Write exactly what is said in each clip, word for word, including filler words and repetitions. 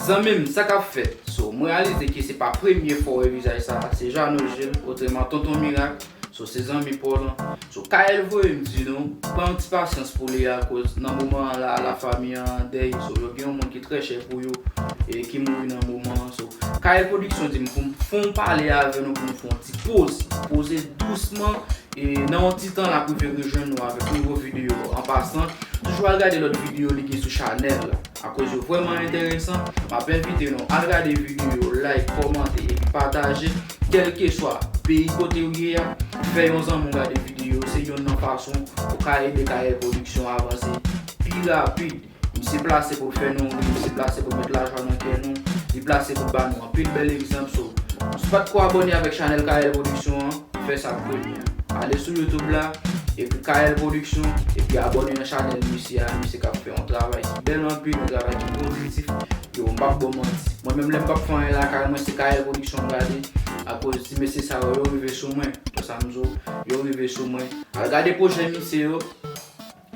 Zanmi m, sa k ap fèt? So, m reyalize ke se pa premye fwa w wè vizaj sa a. Se Jeannot Gilles, otreman Tonton Mirak. So, se zanmi pa w lan. So, Kael voye m di nou, pran yon ti pasyans pou li akoz nan moman an la, lafanmi an an dèy. So, yo gen yon moun ki trè chè pou yo e ki mouri nan moman an. So, Kael Production di m pou m fè yon pale avè nou, pou m fè yon ti poz, poze dousman. E nan yon ti tan, l ap rive rejwenn nou avèk nouvo videyo. An pasan, toujou al gade lòt videyo li gen sou chanèl la, akoz yo vrèman enteresan. M ap envite nou al gade videyo, like, kòmante epi pataje. Kèlkeswa peyi kote w ye a, fè yon zanmi w gade videyo. Se yonn nan fason ou ka ede Kael Production avanse pi rapid. Misye plase pou l fè nou ri, misye plase pou l met lajwa nan kè nou, li plase pou l ba nou anpil bèl egzanp. So, si w pa t ko abòne avèk chanèl Kael Production an, fè sa premye. Ale sou YouTube la, ekri Kael Production, epi abòne nan chanèl misye a. Misye k ap fè yon travay ki bèl anpil, yon travay ki pozitif. Yo, m p ap ba w manti. Mwen menm, lè m p ap fè anyen lakay mwen, se Kael Production m gade, akoz ti mesye sa yo, yo rive sou mwen. Konsa m di w, yo rive sou mwen. Al gade pwojè misye yo.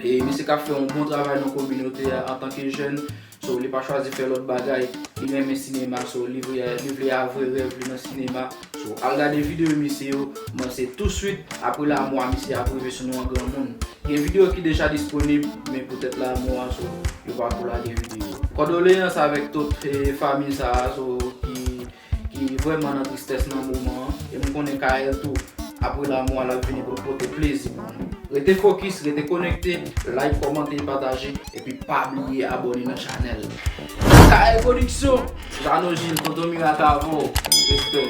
E misye k ap fè yon bon travay nan kominote a antanke jèn. So, li pa chwazi fè lòt bagay. Li renmen sinema, so, li vle, li vle avwe rèv li nan sinema. So, al gade videyo misye yo. Mwen se touswit apre lanmò a misye ap rive sou nou an granmoun. Gen videyo ki deja disponib, men poutèt lanmò a, so, yo pa ko lage videyo. Kondoleyans avèk tout, eh, fanmi sa a, so, ki ki vrèman nan tristès nan moman an. E m konnen Kael tou, apre lanmò a, l ap vini pou l pote plezi pou nou. Rete fokis, rete konekte, like, kòmante, pataje, epi pa bliye abòne nan chanèl. Kael Production, Jeannot Gilles, Tonton Mirak avè w. Respè.